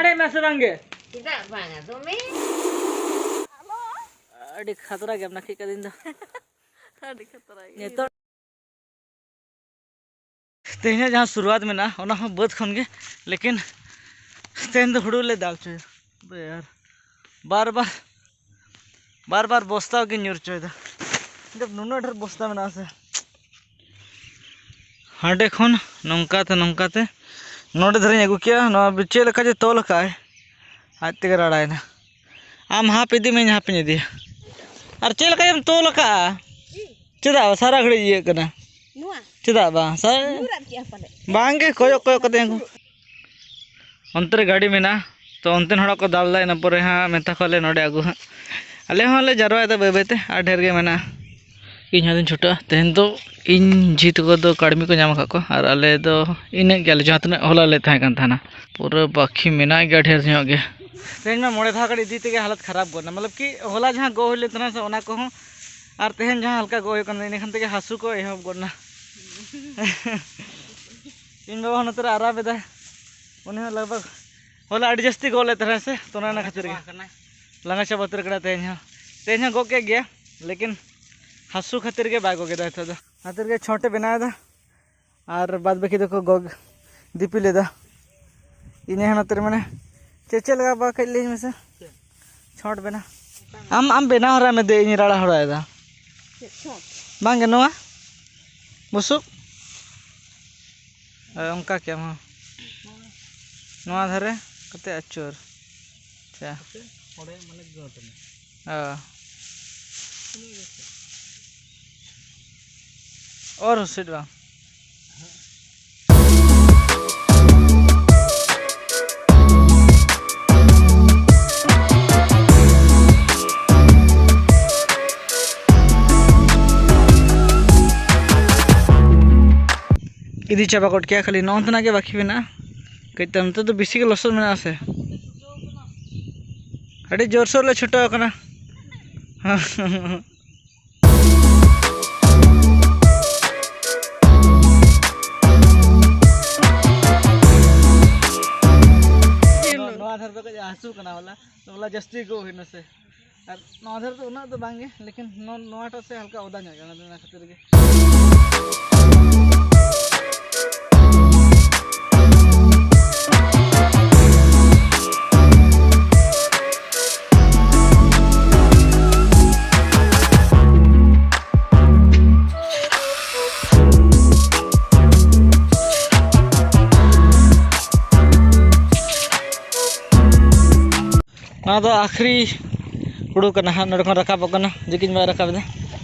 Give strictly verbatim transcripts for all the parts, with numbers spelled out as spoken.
ᱵᱟᱲᱟᱭ ᱢᱟ ᱥᱮ ᱵᱟᱝ ᱜᱮ? ᱪᱮᱫᱟᱜ ᱵᱟᱝᱟ, ᱫᱚᱢᱮ᱾ ᱟᱹᱰᱤ ᱠᱷᱟᱛᱨᱟ ᱜᱮ ᱱᱟᱹᱠᱤᱡ ᱠᱟᱹᱫᱤᱧ ᱫᱚ᱾ ᱟᱹᱰᱤ ᱠᱷᱟᱛᱨᱟ ᱜᱮ᱾ ᱱᱤᱛᱚᱜ ᱛᱮᱦᱮᱧᱟᱜ ᱡᱟᱦᱟᱸ ᱥᱩᱨᱩᱣᱟᱛ ᱢᱮᱱᱟᱜᱼᱟ, ᱚᱱᱟ ᱦᱚᱸ ᱵᱟᱹᱫᱽ ᱠᱷᱚᱱ ᱜᱮ, ᱞᱮᱠᱤᱱ ᱛᱮᱦᱮᱧ ᱫᱚ ᱦᱩᱲᱩ ᱞᱮ ᱫᱟᱞ ᱦᱚᱪᱚᱭᱟ᱾ ᱵᱮ ᱟᱨ ᱵᱟᱨ ᱵᱟᱨ, ᱵᱟᱨ ᱵᱟᱨ ᱵᱚᱥᱛᱟ ᱜᱮ ᱧᱩᱨ ᱦᱚᱪᱚᱭᱮᱫᱟ᱾ ᱱᱩᱱᱟᱹᱜ ᱰᱷᱮᱨ ᱵᱚᱥᱛᱟ ᱢᱮᱱᱟᱜᱼᱟ ᱥᱮ᱾ ᱦᱟᱸᱰᱮ ᱠᱷᱚᱱ ᱱᱚᱝᱠᱟ ᱛᱮ, ᱱᱚᱝᱠᱟ ᱛᱮ ᱱᱚᱰᱮ ᱫᱷᱟᱨᱟᱧ ᱟᱹᱜᱩ ᱠᱮᱜᱼᱟ᱾ ᱱᱚᱣᱟ ᱪᱮᱫ ᱞᱮᱠᱟ ᱡᱮ ᱛᱚᱞ ᱟᱠᱟᱫᱼᱟᱭ, ᱟᱡ ᱛᱮᱜᱮ ᱨᱟᱲᱟᱭᱮᱱᱟ᱾ ᱟᱢ ᱦᱟᱯ ᱤᱫᱤ ᱢᱮ, ᱤᱧ ᱦᱟᱯ ᱤᱧ ᱤᱫᱤᱭᱟ᱾ ᱟᱨ ᱪᱮᱫ ᱞᱮᱠᱟ ᱡᱮᱢ ᱛᱚᱞ ᱟᱠᱟᱫᱼᱟ? ᱪᱮᱫᱟᱜ ᱥᱟᱨᱟ ᱜᱷᱟᱹᱲᱤᱡ ᱤᱭᱟᱹᱜ ᱠᱟᱱᱟ? ᱱᱚᱣᱟ? ᱪᱮᱫᱟᱜ ᱵᱟᱝ? ᱥᱟᱨ-, ᱧᱩᱨ ᱟᱫ ᱠᱮᱜᱼᱟ ᱯᱟᱞᱮ᱾ ᱵᱟᱝ ᱜᱮ, ᱠᱚᱭᱚᱜ ᱠᱚᱭᱚᱜ ᱠᱟᱛᱮ ᱩᱱᱠᱩ᱾ ᱚᱱᱛᱮ ᱨᱮ ᱜᱟᱹᱰᱤ ᱢᱮᱱᱟᱜᱼᱟ, ᱛᱚ ᱚᱱᱛᱮᱱ ᱦᱚᱲ ᱠᱚ ᱫᱟᱞ ᱮᱫᱟ, ᱤᱱᱟᱹ ᱯᱚᱨᱮ ᱦᱟᱸᱜ ᱢᱮᱛᱟ ᱠᱚᱣᱟᱞᱮ ᱱᱚᱰᱮ ᱟᱹᱜᱩ ᱦᱟᱸᱜ᱾ ᱟᱞᱮ ᱦᱚᱸᱞᱮ ᱡᱟᱨᱣᱟᱭᱮᱫᱟ ᱵᱟᱹᱭ ᱵᱟᱹᱭ ᱛᱮ, ᱟᱨ ᱰᱷᱮᱨ ᱜᱮ ᱢᱮᱱᱟᱜᱼᱟ᱾ ᱤᱧ ᱦᱚᱸ ᱫᱚᱧ ᱪᱷᱩᱴᱟᱹᱜᱼᱟ᱾ ᱛᱮᱦᱮᱧ ᱫᱚ ᱤᱧ ᱡᱷᱤ ᱛᱟᱠᱚ ᱫᱚ ᱠᱟᱹᱲᱢᱤ ᱠᱚ ᱧᱟᱢ ᱟᱠᱟᱫ ᱠᱚᱣᱟ, ᱟᱨ ᱟᱞᱮ ᱫᱚ ᱤᱱᱟᱹᱜ ᱜᱮ, ᱟᱞᱮ ᱡᱟᱦᱟᱸ ᱛᱤᱱᱟᱹᱜ ᱦᱚᱞᱟ ᱞᱮ ᱛᱟᱦᱮᱸ ᱠᱟᱱ ᱛᱟᱦᱮᱱᱟ᱾ ᱯᱩᱨᱟᱹ ᱵᱟᱹᱠᱤ ᱢᱮᱱᱟᱜ ᱜᱮᱭᱟ ᱰᱷᱮᱨ ᱧᱚᱜ ᱜᱮ᱾ ᱛᱮᱦᱮᱧ ᱢᱟ ᱢᱚᱬᱮ ᱫᱷᱟᱣ ᱜᱟᱱ ᱤᱫᱤ ᱛᱮᱜᱮ ᱦᱟᱞᱚᱛ ᱠᱷᱟᱨᱟᱯ ᱜᱚᱫ ᱮᱱᱟ, ᱢᱚᱛᱞᱚᱵ ᱠᱤ ᱦᱚᱞᱟ ᱡᱟᱦᱟᱸ ᱜᱚᱜ ᱦᱩᱭ ᱞᱮᱱ ᱛᱟᱦᱮᱱᱟ ᱥᱮ, ᱚᱱᱟ ᱠᱚᱦᱚᱸ, ᱟᱨ ᱛᱮᱦᱮᱧ ᱡᱟᱦᱟᱸ ᱦᱟᱞᱠᱟ ᱜᱚᱜ ᱦᱩᱭᱩᱜ ᱠᱟᱱᱟ, ᱤᱱᱟᱹ ᱠᱷᱟᱱ ᱛᱮᱜᱮ ᱦᱟᱹᱥᱩ ᱠᱚ ᱮᱦᱚᱵ ᱜᱚᱫ ᱮᱱᱟ᱾ ᱤᱧ ᱵᱟᱵᱟ ᱦᱚᱸ ᱱᱚᱛᱮ ᱨᱮ ᱟᱨᱟᱢ ᱮᱫᱟᱭ, ᱩᱱᱤ ᱦᱚᱸ ᱞᱟᱜᱽ ᱵᱷᱟᱜᱽ ᱦᱚᱞᱟ ᱟᱹᱰᱤ ᱡᱟᱹᱥᱛᱤ ᱜᱚᱜ ᱞᱮᱫ ᱛᱟᱦᱮᱱᱟᱭ ᱥᱮ, ᱛᱚ ᱚᱱᱟ ᱠᱷᱟᱹᱛᱤᱨ ᱜᱮ ᱞᱟᱸᱜᱟ ᱪᱟᱵᱟ ᱩᱛᱟᱹᱨ ᱠᱟᱱᱟ᱾ ᱛᱮᱦᱮᱧ ᱦᱚᱸ, ᱛᱮᱦᱮᱧ ᱦᱚᱸ ᱜᱚᱜ ᱠᱮᱫ ᱜᱮᱭᱟ, ᱞᱮᱠᱤᱱ ᱦᱟᱹᱥᱩ ᱠᱷᱟᱹᱛᱤᱨ ᱜᱮ ᱵᱟᱭ ᱜᱚᱜ ᱮᱫᱟ ᱱᱤᱛᱚᱜ ᱫᱚ᱾ ᱚᱱᱟ ᱠᱷᱟᱹᱛᱤᱨ ᱜᱮ ᱪᱷᱚᱴ ᱮ ᱵᱮᱱᱟᱣ ᱮᱫᱟ᱾ ᱟᱨ ᱵᱟᱫ ᱵᱟᱹᱠᱤ ᱫᱚᱠᱚ ᱜᱚᱜ ᱫᱤᱯᱤᱞ ᱮᱫᱟ᱾ ᱤᱧ ᱦᱚᱸ ᱱᱚᱛᱮ ᱨᱮ ᱢᱟᱱᱮ ᱪᱮᱫ ᱪᱮᱫ ᱞᱟᱜᱟᱣ ᱵᱟ ᱠᱟᱹᱡ ᱞᱟᱹᱭᱟᱹᱧ ᱢᱮᱥᱮ᱾ ᱪᱷᱚᱴ ᱵᱮᱱᱟᱣ᱾ ᱟᱢ, ᱟᱢ ᱵᱮᱱᱟᱣ ᱦᱚᱨᱟᱭ ᱢᱮ, ᱫᱮ ᱤᱧ ᱨᱟᱲᱟ ᱦᱚᱨᱟᱭᱮᱫᱟ᱾ ᱪᱮᱫ ᱪᱷᱚᱴ? ᱵᱟᱝ ᱜᱮ, ᱱᱚᱣᱟ ᱵᱩᱥᱩᱵ᱾ ᱦᱳᱭ, ᱚᱱᱠᱟ ᱠᱮ ᱟᱢ ᱦᱚᱸ᱾ ᱱᱚᱣᱟ ᱫᱷᱟᱨᱮ ᱠᱟᱛᱮ ᱟᱹᱪᱩᱨ᱾ ᱟᱪᱪᱷᱟ᱾ ᱚᱸᱰᱮ ᱢᱟᱱᱮ ᱜᱟᱹᱴ ᱢᱮ᱾ ᱦᱳᱭ᱾ ᱚᱨ ᱦᱩᱥᱤᱫ ᱵᱟᱝ᱾ ᱤᱫᱤ ᱪᱟᱵᱟ ᱜᱚᱫ ᱠᱮᱭᱟ, ᱠᱷᱟᱹᱞᱤ ᱱᱚᱜᱼᱚ ᱱᱚᱛᱮᱱᱟᱜ ᱜᱮ ᱵᱟᱹᱠᱤ ᱢᱮᱱᱟᱜᱼᱟ᱾ ᱠᱟᱹᱡ ᱛᱟᱭᱚᱢ, ᱱᱤᱛᱚᱜ ᱫᱚ ᱵᱮᱥᱤ ᱜᱮ ᱞᱚᱥᱚᱫ ᱢᱮᱱᱟᱜᱼᱟ ᱥᱮ᱾ ᱟᱹᱰᱤ ᱡᱳᱨᱥᱳᱨ ᱞᱮ ᱪᱷᱩᱴᱟᱹᱣ ᱟᱠᱟᱱᱟ᱾ ᱟᱫᱷᱟᱨ ᱫᱚ ᱠᱟᱹᱡ ᱦᱟᱹᱥᱩ ᱠᱟᱱᱟ ᱦᱚᱞᱟ, ᱛᱚ ᱦᱚᱞᱟ ᱡᱟᱹᱥᱛᱤ ᱜᱮ ᱦᱩᱭᱱᱟ ᱥᱮ᱾ ᱟᱨ ᱱᱚᱣᱟ ᱫᱷᱟᱨᱮ ᱫᱚ ᱩᱱᱟᱹᱜ ᱫᱚ ᱵᱟᱝ ᱜᱮ, ᱞᱮᱠᱤᱱ ᱱᱚ-, ᱱᱚᱣᱟᱴᱟᱜ ᱥᱮ ᱦᱟᱞᱠᱟ ᱚᱫᱟ ᱧᱚᱜ ᱠᱟᱱᱟ, ᱚᱱᱟ ᱠᱷᱟᱹᱛᱤᱨ ᱜᱮ᱾ ᱱᱚᱣᱟ ᱫᱚ ᱟᱠᱷᱨᱤ ᱦᱩᱲᱩ ᱠᱟᱱᱟ ᱦᱟᱸᱜ, ᱱᱚᱰᱮ ᱠᱷᱚᱱ ᱨᱟᱠᱟᱵᱚᱜ ᱠᱟᱱᱟ, ᱡᱮᱠᱤᱧ ᱵᱟᱭ ᱨᱟᱠᱟᱵ ᱮᱫᱟ᱾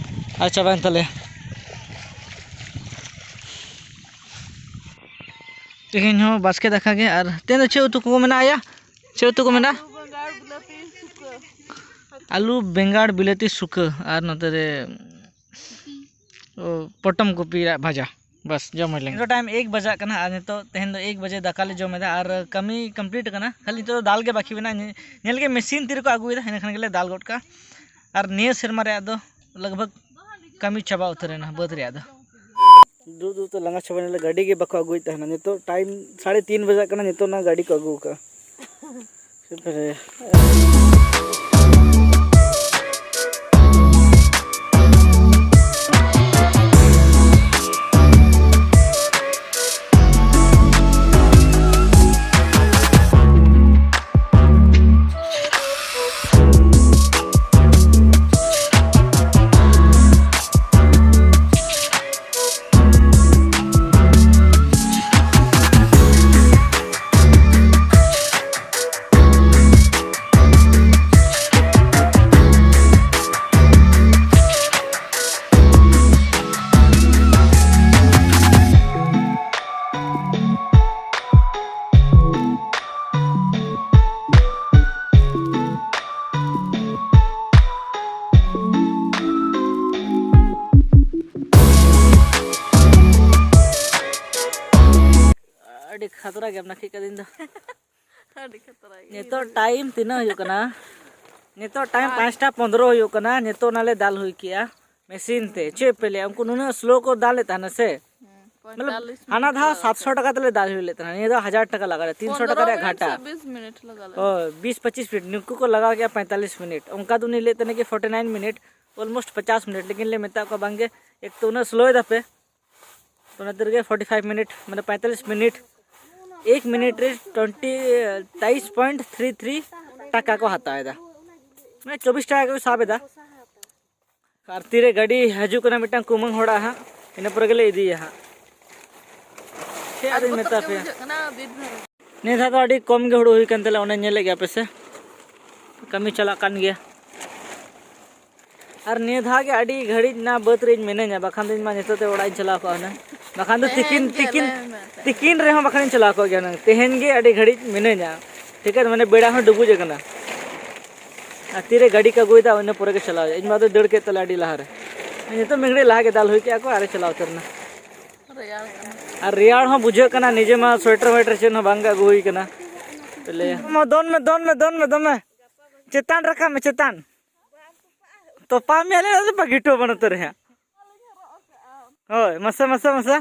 ᱟᱨ ᱪᱟᱵᱟᱭᱮᱱ ᱛᱟᱞᱮᱭᱟ᱾ ᱛᱮᱦᱮᱧ ᱦᱚᱸ ᱵᱟᱥᱠᱮ ᱫᱟᱠᱟ ᱜᱮ᱾ ᱟᱨ ᱛᱮᱦᱮᱧ ᱫᱚ ᱪᱮᱫ ᱩᱛᱩ ᱠᱚ ᱢᱮᱱᱟᱜᱼᱟ ᱭᱟ? ᱪᱮᱫ ᱩᱛᱩ ᱠᱚ ᱢᱮᱱᱟᱜᱼᱟ? ᱟᱹᱞᱩ, ᱵᱮᱸᱜᱟᱲ, ᱵᱤᱞᱟᱹᱛᱤ, ᱥᱩᱠᱟᱹ, ᱟᱨ ᱱᱚᱛᱮ ᱨᱮ ᱚ, ᱯᱚᱴᱚᱢ ᱠᱚᱯᱤ ᱨᱮᱭᱟᱜ ᱵᱷᱟᱡᱟ᱾ ᱵᱟᱥ, ᱡᱚᱢ ᱦᱩᱭ ᱞᱮᱱ᱾ ᱱᱤᱛᱚᱜ ᱴᱟᱭᱤᱢ ᱮᱠ ᱵᱟᱡᱟᱜ ᱠᱟᱱᱟ ᱟᱨ ᱱᱤᱛᱚᱜ, ᱛᱮᱦᱮᱧ ᱫᱚ ᱮᱠ ᱵᱟᱡᱮ ᱫᱟᱠᱟ ᱞᱮ ᱡᱚᱢ ᱮᱫᱟ ᱟᱨ ᱠᱟᱹᱢᱤ ᱠᱚᱢᱯᱞᱤᱴ ᱠᱟᱱᱟ᱾ ᱠᱷᱟᱹᱞᱤ ᱱᱤᱛᱚᱜ ᱫᱚ ᱫᱟᱞ ᱜᱮ ᱵᱟᱹᱠᱤ ᱢᱮᱱᱟᱜᱼᱟ᱾ ᱧᱮ-, ᱧᱮᱞ ᱜᱮ ᱢᱮᱥᱤᱱ ᱛᱤ ᱨᱮᱠᱚ ᱟᱹᱜᱩᱭᱮᱫᱟ, ᱤᱱᱟᱹ ᱠᱷᱟᱱ ᱜᱮᱞᱮ ᱫᱟᱞ ᱜᱚᱫ ᱠᱟᱜᱼᱟ᱾ ᱟᱨ ᱱᱤᱭᱟᱹ ᱥᱮᱨᱢᱟ ᱨᱮᱭᱟᱜ ᱫᱚ ᱞᱟᱜᱽ ᱵᱷᱟᱜᱽ ᱠᱟᱹᱢᱤ ᱪᱟᱵᱟ ᱩᱛᱟᱹᱨ ᱮᱱᱟ ᱵᱟᱹᱫᱽ ᱨᱮᱭᱟᱜ ᱫᱚ᱾ ᱫᱩ ᱫᱩ ᱛᱮ ᱞᱟᱸᱜᱟ ᱪᱟᱵᱟᱭᱮᱱᱟᱞᱮ, ᱜᱟᱹᱰᱤ ᱜᱮ ᱵᱟᱠᱚ ᱟᱹᱜᱩᱭᱮᱫ ᱛᱟᱦᱮᱱᱟ᱾ ᱱᱤᱛᱚᱜ ᱴᱟᱭᱤᱢ ᱥᱟᱲᱮ ᱛᱤᱱ ᱵᱟᱡᱟᱜ ᱠᱟᱱᱟ, ᱱᱤᱛᱚᱜ ᱚᱱᱟ ᱜᱟᱹᱰᱤ ᱠᱚ ᱟᱹᱜᱩ ᱟᱠᱟᱫᱼᱟ᱾ ᱥᱮ ᱯᱮᱨᱮ᱾ ᱟᱹᱰᱤ ᱠᱷᱟᱛᱨᱟ ᱜᱮᱢ ᱱᱟᱹᱠᱤᱡ ᱠᱟᱹᱫᱤᱧ ᱫᱚ᱾ ᱟᱹᱰᱤ ᱠᱷᱟᱛᱨᱟ ᱜᱮ᱾ ᱱᱤᱛᱚᱜ ᱴᱟᱭᱤᱢ ᱛᱤᱱᱟᱹᱜ ᱦᱩᱭᱩᱜ ᱠᱟᱱᱟ? ᱱᱤᱛᱚᱜ ᱴᱟᱭᱤᱢ ᱯᱟᱸᱪ᱾ ᱯᱟᱸᱪᱴᱟ ᱯᱚᱱᱫᱽᱨᱚ ᱦᱩᱭᱩᱜ ᱠᱟᱱᱟ᱾ ᱱᱤᱛᱚᱜ ᱚᱱᱟᱞᱮ ᱫᱟᱞ ᱦᱩᱭ ᱠᱮᱜᱼᱟ ᱢᱮᱥᱤᱱ ᱛᱮ᱾ ᱪᱮᱫ ᱯᱮ ᱞᱟᱹᱭᱟ, ᱩᱱᱠᱩ ᱱᱩᱱᱟᱹᱜ ᱥᱞᱳ ᱠᱚ ᱫᱟᱞᱮᱫ ᱛᱟᱦᱮᱱᱟ ᱥᱮ᱾ ᱦᱮᱸ᱾ मतलब, ᱯᱚᱸᱭᱛᱟᱞᱞᱤᱥ ᱦᱟᱱᱟ ᱫᱷᱟᱣ ᱥᱟᱛᱥᱚ ᱴᱟᱠᱟ ᱛᱮᱞᱮ ᱫᱟᱞ ᱦᱩᱭ ᱞᱮᱫ ᱛᱟᱦᱮᱱᱟ, ᱱᱤᱭᱟᱹ ᱫᱷᱟᱣ ᱦᱟᱡᱟᱨ ᱴᱟᱠᱟ ᱞᱟᱜᱟᱜᱼᱟ, ᱛᱤᱱᱥᱚ ᱴᱟᱠᱟ ᱨᱮᱭᱟᱜ ᱜᱷᱟᱴᱟ᱾ ᱯᱚᱱᱫᱽᱨᱚ ᱢᱤᱱᱤᱴ ᱥᱮ ᱵᱤᱥ ᱢᱤᱱᱤᱴ ᱞᱟᱜᱟᱜᱼᱟ᱾ ᱚ, ᱵᱤᱥ ᱯᱚᱸᱪᱤᱥ ᱢᱤᱱᱤᱴ, ᱱᱩᱠᱩ ᱠᱚ ᱞᱟᱜᱟᱣ ᱠᱮᱜᱼᱟ ᱯᱚᱸᱭᱛᱟᱞᱞᱤᱥ ᱢᱤᱱᱤᱴ, ᱚᱱᱠᱟ ᱫᱚ ᱩᱱᱤ ᱞᱟᱹᱭᱮᱫ ᱛᱟᱦᱮᱱᱟ ᱠᱤ ᱯᱷᱳᱨᱴᱤ ᱱᱟᱭᱤᱱ ᱢᱤᱱᱤᱴ, ᱚᱞᱢᱳᱥᱴ ᱯᱚᱪᱟᱥ ᱢᱤᱱᱤᱴ, ᱞᱮᱠᱤᱱ ᱞᱮ ᱢᱮᱛᱟᱜ ᱠᱚᱣᱟ ᱵᱟᱝᱜᱮ, ᱮᱠ ᱛᱚ ᱩᱱᱟᱹᱜ ᱥᱞᱳᱭ ᱫᱟᱯᱮ, ᱛᱚ ᱚᱱᱟ ᱛᱮᱜᱮ ᱯᱷᱳᱨᱴᱤ ᱯᱷᱟᱭᱤᱵᱷ ᱢᱤᱱᱤᱴ, ᱢᱟᱱᱮ ᱯᱚᱸᱭᱛᱟᱞᱞᱤᱥ ᱢᱤᱱᱤᱴ, ᱮᱠ ᱢᱤᱱᱤᱴ ᱨᱮ ᱴᱩᱭᱮᱱᱴᱤ, ᱛᱮᱭᱤᱥ ᱯᱚᱭᱮᱱᱴ ᱛᱷᱨᱤ ᱛᱷᱨᱤ ᱴᱟᱠᱟ ᱠᱚ ᱦᱟᱛᱟᱣ ᱮᱫᱟ, ᱢᱟᱱᱮ ᱪᱚᱵᱵᱤᱥ ᱴᱟᱠᱟ ᱠᱚ ᱥᱟᱵ ᱮᱫᱟ᱾ ᱟᱨ ᱛᱤᱨᱮ ᱜᱟᱹᱰᱤ ᱦᱤᱡᱩᱜ ᱠᱟᱱᱟ ᱢᱤᱫᱴᱟᱝ ᱠᱩᱢᱟᱹᱝ ᱦᱚᱲᱟᱜ ᱦᱟᱸᱜ, ᱤᱱᱟᱹ ᱯᱚᱨᱮ ᱜᱮᱞᱮ ᱤᱫᱤᱭᱟ ᱦᱟᱸᱜ᱾ ᱪᱮᱫ ᱟᱫᱚᱧ ᱢᱮᱛᱟ ᱯᱮᱭᱟ? ᱱᱤᱭᱟᱹ ᱫᱷᱟᱣ ᱫᱚ ᱟᱹᱰᱤ ᱠᱚᱢ ᱜᱮ ᱦᱩᱲᱩ ᱦᱩᱭ ᱠᱟᱱ ᱛᱟᱞᱮᱭᱟ, ᱚᱱᱮ ᱧᱮᱞᱮᱫ ᱜᱮᱭᱟ ᱯᱮ ᱥᱮ, ᱠᱟᱹᱢᱤ ᱪᱟᱞᱟᱜ ᱠᱟᱱ ᱜᱮᱭᱟ᱾ ᱟᱨ ᱱᱤᱭᱟᱹ ᱫᱷᱟᱣ ᱜᱮ ᱟᱹᱰᱤ ᱜᱷᱟᱹᱲᱤᱡ ᱱᱟ ᱵᱟᱹᱫᱽ ᱨᱤᱧ ᱢᱤᱱᱟᱹᱧᱟ, ᱵᱟᱠᱷᱟᱱ ᱫᱚ ᱤᱧ ᱢᱟ ᱱᱤᱛᱚᱜ ᱛᱮ ᱚᱲᱟᱜ ᱤᱧ ᱪᱟᱞᱟᱣ ᱠᱚᱜᱼᱟ ᱦᱩᱱᱟᱹᱝ᱾ ᱵᱟᱠᱷᱟᱱ ᱫᱚ ᱛᱤᱠᱤᱱ, ᱛᱮᱦᱮᱧ ᱜᱮ ᱛᱤᱠᱤᱱ, ᱞᱟᱹᱭ ᱢᱮ᱾ ᱛᱤᱠᱤᱱ ᱨᱮᱦᱚᱸ ᱵᱟᱠᱷᱟᱱ ᱤᱧ ᱪᱟᱞᱟᱣ ᱠᱚᱜ ᱜᱮᱭᱟ ᱦᱩᱱᱟᱹᱝ᱾ ᱛᱮᱦᱮᱧ ᱜᱮ ᱟᱹᱰᱤ ᱜᱷᱟᱹᱲᱤᱡ ᱢᱤᱱᱟᱹᱧᱟ, ᱴᱷᱤᱠ ᱟᱪᱷᱮ, ᱢᱟᱱᱮ ᱵᱮᱲᱟ ᱦᱚᱸ ᱰᱩᱵᱩᱡ ᱟᱠᱟᱱᱟ᱾ ᱟᱨ ᱛᱤᱨᱮ ᱜᱟᱹᱰᱤ ᱠᱚ ᱟᱹᱜᱩᱭᱮᱫᱟ, ᱤᱱᱟᱹ ᱯᱚᱨᱮ ᱜᱮ ᱪᱟᱞᱟᱣ ᱦᱩᱭᱩᱜᱼᱟ᱾ ᱤᱧ ᱢᱟ ᱫᱚ ᱫᱟᱹᱲ ᱠᱮᱫ ᱛᱟᱞᱮ ᱟᱹᱰᱤ ᱞᱟᱦᱟ ᱨᱮ᱾ ᱱᱤᱛᱚᱜ ᱢᱤᱫ ᱜᱷᱟᱹᱲᱤᱡ ᱞᱟᱦᱟ ᱜᱮ ᱫᱟᱞ ᱦᱩᱭ ᱠᱮᱫᱼᱟ ᱠᱚ ᱟᱨᱮ ᱪᱟᱞᱟᱣ ᱩᱛᱟᱹᱨ ᱮᱱᱟ᱾ ᱨᱮᱭᱟᱲ ᱠᱟᱱᱟ᱾ ᱟᱨ ᱨᱮᱭᱟᱲ ᱦᱚᱸ ᱵᱩᱡᱷᱟᱹᱜ ᱠᱟᱱᱟ, ᱱᱤᱡᱮ ᱢᱟ ᱥᱳᱭᱮᱴᱟᱨ ᱣᱮᱴᱟᱨ ᱪᱮᱫ ᱦᱚᱸ ᱵᱟᱝ ᱜᱮ ᱟᱹᱜᱩ ᱦᱩᱭ ᱠᱟᱱᱟ᱾ ᱛᱟᱦᱞᱮ ᱢᱟ ᱫᱚᱱ ᱢᱮ, ᱫᱚᱱ ᱢᱮ, ᱫᱚᱱ ᱢᱮ, ᱫᱚᱢᱮ ᱪᱮᱛᱟᱱ ᱨᱟᱠᱟᱵ ᱢᱮ, ᱪᱮᱛᱟᱱ᱾ ᱛᱚᱯᱟ ᱢᱮ ᱟᱞᱮ ᱫᱚ ᱵᱟᱹᱜᱤ ᱦᱚᱴᱚ ᱟᱵᱚᱱ ᱩᱛᱟᱹᱨ ᱦᱟᱸᱜ᱾ ᱦᱳᱭ, ᱢᱟᱥᱮ, ᱢᱟᱥᱮ, ᱢᱟᱥᱮ᱾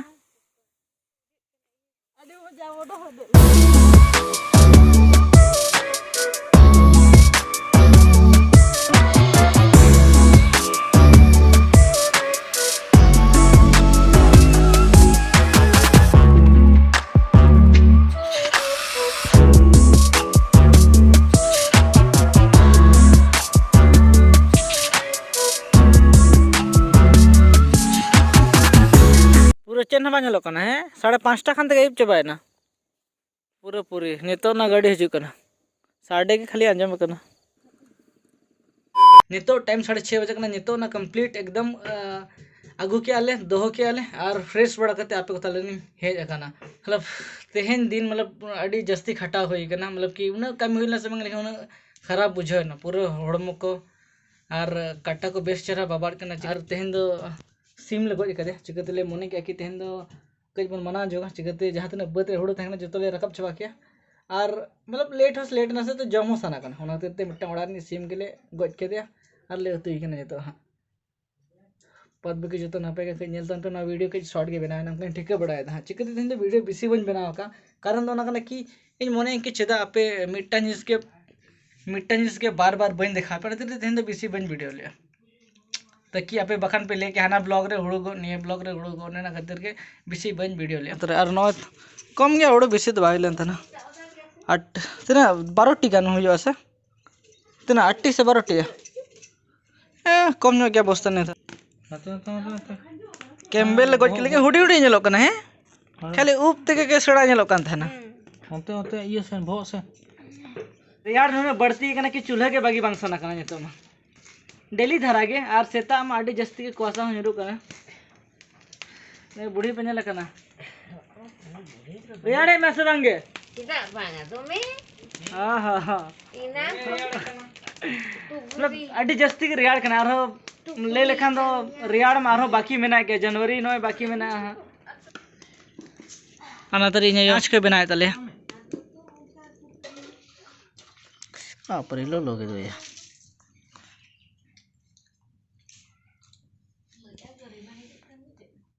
ᱯᱩᱨᱟᱹ ᱪᱮᱫ ᱦᱚᱸ ᱵᱟᱝ ᱧᱮᱞᱚᱜ ᱠᱟᱱᱟ, ᱦᱮᱸ? ᱥᱟᱲᱮ ᱯᱟᱸᱪᱴᱟ ᱠᱷᱟᱱ ᱛᱮᱜᱮ ᱟᱹᱭᱩᱵ ᱪᱟᱵᱟᱭᱮᱱᱟ᱾ ᱯᱩᱨᱟᱹᱯᱩᱨᱤ ᱱᱤᱛᱚᱜ ᱱᱟ ᱜᱟᱹᱰᱤ ᱦᱤᱡᱩᱜ ᱠᱟᱱᱟ, ᱥᱟᱰᱮ ᱜᱮ ᱠᱷᱟᱹᱞᱤ ᱟᱸᱡᱚᱢ ᱠᱟᱱᱟ᱾ ᱱᱤᱛᱚᱜ ᱴᱟᱭᱤᱢ ᱥᱟᱲᱮ ᱪᱷᱚᱭ ᱵᱟᱡᱟᱜ ᱠᱟᱱᱟ, ᱱᱤᱛᱚᱜ ᱱᱟ ᱠᱚᱢᱯᱞᱤᱴ ᱮᱠᱫᱚᱢ, ᱟ, ᱟᱹᱜᱩ ᱠᱮᱜᱼᱟ ᱞᱮ, ᱫᱚᱦᱚ ᱠᱮᱜᱼᱟ ᱞᱮ, ᱟᱨ ᱯᱷᱨᱮᱥ ᱵᱟᱲᱟ ᱠᱟᱛᱮ ᱟᱯᱮ ᱠᱚ ᱛᱟᱞᱟ ᱞᱤᱧ ᱦᱮᱡ ᱟᱠᱟᱱᱟ᱾ ᱢᱚᱛᱞᱚᱵ, ᱛᱮᱦᱮᱧ ᱫᱤᱱ, ᱢᱚᱛᱞᱚᱵ, ᱟᱹᱰᱤ ᱡᱟᱹᱥᱛᱤ ᱠᱷᱟᱴᱟᱣ ᱦᱩᱭ ᱠᱟᱱᱟ, ᱢᱚᱛᱞᱚᱵ ᱠᱤ ᱩᱱᱟᱹᱜ ᱠᱟᱹᱢᱤ ᱦᱩᱭ ᱞᱮᱱᱟ ᱥᱮ ᱵᱟᱝ, ᱞᱮᱠᱤᱱ ᱩᱱᱟᱹᱜ ᱠᱷᱟᱨᱟᱯ ᱵᱩᱡᱷᱟᱹᱣ ᱮᱱᱟ ᱯᱩᱨᱟᱹ ᱦᱚᱲᱢᱚ ᱠᱚ, ᱟᱨ ᱠᱟᱴᱟ ᱠᱚ ᱵᱮᱥ ᱪᱮᱦᱨᱟ ᱵᱟᱵᱟᱫ ᱠᱟᱱᱟ᱾ ᱟᱨ ᱛᱮᱦᱮᱧ ᱫᱚ ᱥᱤᱢ ᱞᱮ ᱜᱚᱡ ᱟᱠᱟᱫᱮᱭᱟ, ᱪᱤᱠᱟᱹ ᱛᱮᱞᱮ ᱢᱚᱱᱮ ᱠᱮᱜᱼᱟ ᱠᱤ ᱛᱮᱦᱮᱧ ᱫᱚ ᱠᱟᱹᱡ ᱵᱚᱱ ᱢᱟᱱᱟᱣ ᱧᱚᱜᱟ, ᱪᱤᱠᱟᱹᱛᱮ ᱡᱟᱦᱟᱸ ᱛᱤᱱᱟᱹᱜ ᱵᱟᱹᱫᱽ ᱨᱮ ᱦᱩᱲᱩ ᱛᱟᱦᱮᱸ ᱠᱟᱱᱟ ᱡᱚᱛᱚ ᱞᱮ ᱨᱟᱠᱟᱵ ᱪᱟᱵᱟ ᱠᱮᱜᱼᱟ᱾ ᱟᱨ ᱢᱚᱛᱞᱚᱵ ᱞᱮᱴ ᱦᱚᱸ ᱞᱮᱴ ᱮᱱᱟ ᱥᱮ, ᱛᱚ ᱡᱚᱢ ᱦᱚᱸ ᱥᱟᱱᱟ ᱠᱟᱱᱟ, ᱚᱱᱟ ᱠᱷᱟᱹᱛᱤᱨ ᱛᱮ ᱢᱤᱫᱴᱟᱝ ᱚᱲᱟᱜ ᱨᱤᱱᱤᱡ ᱥᱤᱢ ᱜᱮᱞᱮ ᱜᱚᱡ ᱠᱮᱫᱮᱭᱟ ᱟᱨ ᱞᱮ ᱩᱛᱩᱭ ᱠᱟᱱᱟ ᱱᱤᱛᱚᱜ ᱦᱟᱸᱜ᱾ ᱵᱟᱫ ᱵᱟᱹᱠᱤ ᱡᱚᱛᱚ ᱱᱟᱯᱟᱭ ᱜᱮ᱾ ᱠᱟᱹᱡ ᱧᱮᱞ ᱛᱟᱵᱚᱱ ᱯᱮ, ᱱᱚᱣᱟ ᱵᱷᱤᱰᱤᱭᱳ ᱠᱟᱹᱡ ᱥᱚᱨᱴ ᱜᱮ ᱵᱮᱱᱟᱣ ᱮᱱᱟ, ᱚᱱᱠᱟᱧ ᱴᱷᱤᱠᱟᱹ ᱵᱟᱲᱟᱭᱮᱫᱟ ᱦᱟᱸᱜ᱾ ᱪᱤᱠᱟᱹᱛᱮ ᱛᱮᱦᱮᱧ ᱫᱚ ᱵᱷᱤᱰᱤᱭᱳ ᱵᱮᱥᱤ ᱵᱟᱹᱧ ᱵᱮᱱᱟᱣ ᱟᱠᱟᱫ, ᱠᱟᱨᱚᱱ ᱫᱚ ᱚᱱᱟ ᱠᱟᱱᱟ ᱠᱤ, ᱤᱧ ᱢᱚᱱᱮᱭᱟ ᱠᱤ ᱪᱮᱫᱟᱜ ᱟᱯᱮ ᱢᱤᱫᱴᱟᱝ ᱡᱤᱱᱤᱥ ᱜᱮ, ᱢᱤᱫᱴᱟᱝ ᱡᱤᱱᱤᱥ ᱜᱮ ᱵᱟᱨ ᱵᱟᱨ ᱵᱟᱹᱧ ᱫᱮᱠᱷᱟᱣ ᱯᱮ, ᱚᱱᱟ ᱠᱷᱟᱹᱛᱤᱨ ᱛᱮ ᱛᱮᱦᱮᱧ ᱫᱚ ᱵᱮᱥᱤ ᱵᱟᱹᱧ ᱵᱷᱤᱰᱤᱭᱳ ᱞᱮᱫᱼᱟ᱾ ᱛᱟᱠᱤ ᱟᱯᱮ ᱵᱟᱠᱷᱟᱱ ᱯᱮ ᱞᱟᱹᱭ ᱠᱮᱭᱟ, ᱦᱟᱱᱟ ᱵᱞᱚᱜ ᱨᱮ ᱦᱩᱲᱩ ᱜᱚᱫ, ᱱᱤᱭᱟᱹ ᱵᱞᱚᱜ ᱨᱮ ᱦᱩᱲᱩ ᱜᱚᱫ, ᱚᱱᱟ ᱠᱷᱟᱹᱛᱤᱨ ᱜᱮ ᱵᱮᱥᱤ ᱵᱟᱹᱧ ᱵᱷᱤᱰᱤᱭᱳ ᱞᱮᱫᱼᱟ᱾ ᱟᱨ ᱱᱚᱜᱼᱚᱭ ᱠᱚᱢ ᱜᱮᱭᱟ ᱦᱩᱲᱩ, ᱵᱮᱥᱤ ᱫᱚ ᱵᱟᱭ ᱦᱩᱭ ᱞᱮᱱ ᱛᱟᱦᱮᱱᱟ᱾ ᱟᱴ, ᱛᱤᱱᱟᱹᱜ, ᱵᱟᱨᱚ ᱴᱤ ᱜᱟᱱ ᱦᱩᱭᱩᱜᱼᱟ ᱥᱮ? ᱛᱤᱱᱟᱹᱜ, ᱟᱴ ᱴᱤ ᱥᱮ ᱵᱟᱨᱚ ᱴᱤ? ᱦᱮᱸ, ᱠᱚᱢ ᱧᱚᱜ ᱜᱮᱭᱟ ᱵᱚᱥᱛᱟ ᱱᱤᱭᱟᱹ ᱫᱷᱟᱣ᱾ ᱦᱟᱱᱛᱮ, ᱦᱟᱱᱛᱮ, ᱦᱟᱱᱛᱮ, ᱦᱟᱱᱛᱮ᱾ ᱠᱮᱢᱵᱮᱞ ᱞᱮ ᱜᱚᱡ ᱠᱮᱫ ᱞᱮᱠᱟ, ᱦᱩᱰᱤᱧ ᱦᱩᱰᱤᱧ ᱧᱮᱞᱚᱜ ᱠᱟᱱᱟ, ᱦᱮᱸ? ᱦᱮᱸ᱾ ᱠᱷᱟᱹᱞᱤ ᱩᱵ ᱛᱮᱜᱮ ᱜᱮ ᱥᱮᱬᱟ ᱧᱮᱞᱚᱜ ᱠᱟᱱ ᱛᱟᱦᱮᱱᱟ᱾ ᱦᱟᱱᱛᱮ, ᱦᱟᱱᱛᱮ, ᱤᱭᱟᱹ ᱥᱮᱱ, ᱵᱚᱦᱚᱜ ᱥᱮᱱ᱾ ᱨᱮᱭᱟᱲ ᱱᱩᱱᱟᱹᱜ ᱵᱟᱹᱲᱛᱤ ᱠᱟᱱᱟ ᱠᱤ ᱪᱩᱞᱦᱟᱹ ᱜᱮ ᱵᱟᱹᱜᱤ ᱵᱟᱝ ᱥᱟᱱᱟ ᱠᱟᱱᱟ ᱱᱤᱛᱚᱜ ᱢᱟ᱾ ᱰᱮᱞᱤ ᱫᱷᱟᱨᱟ ᱜᱮ, ᱟᱨ ᱥᱮᱛᱟᱜ ᱢᱟ ᱟᱹᱰᱤ ᱡᱟᱹᱥᱛᱤ ᱜᱮ ᱠᱩᱣᱟᱥᱟ ᱦᱚᱸ ᱧᱩᱨᱩᱜ ᱠᱟᱱᱟ᱾ ᱱᱩᱭ ᱵᱩᱲᱦᱤ ᱯᱮ ᱧᱮᱞ ᱟᱠᱟᱱᱟ? ᱨᱮᱭᱟᱲᱮᱫ ᱢᱮ ᱥᱮ ᱵᱟᱝ ᱜᱮ? ᱪᱮᱫᱟᱜ ᱵᱟᱝᱟ, ᱫᱚᱢᱮ᱾ ᱦᱚᱸ, ᱦᱚᱸ, ᱦᱚᱸ᱾ ᱮᱱᱟᱝ ᱠᱷᱚᱱ ᱢᱚᱛᱞᱚᱵ, ᱟᱹᱰᱤ ᱡᱟᱹᱥᱛᱤ ᱜᱮ ᱨᱮᱭᱟᱲ ᱠᱟᱱᱟ᱾ ᱟᱨᱦᱚᱸ ᱞᱟᱹᱭ ᱞᱮᱠᱷᱟᱱ ᱫᱚ ᱨᱮᱭᱟᱲ ᱢᱟ ᱟᱨᱦᱚᱸ ᱵᱟᱹᱠᱤ ᱢᱮᱱᱟᱜ ᱜᱮᱭᱟ, ᱡᱟᱱᱩᱣᱟᱨᱤ ᱱᱚᱜᱼᱚᱭ ᱵᱟᱹᱠᱤ ᱢᱮᱱᱟᱜᱼᱟ ᱦᱟᱸᱜ᱾ ᱚᱱᱟ ᱛᱟᱹᱨᱤ ᱤᱧ ᱟᱭᱳ ᱪᱟᱸᱪ ᱠᱚᱭ ᱵᱮᱱᱟᱣᱮᱫ ᱛᱟᱞᱮᱭᱟ᱾ ᱵᱟᱯᱨᱮ, ᱞᱚᱞᱚ ᱜᱮ ᱫᱚᱭᱟ᱾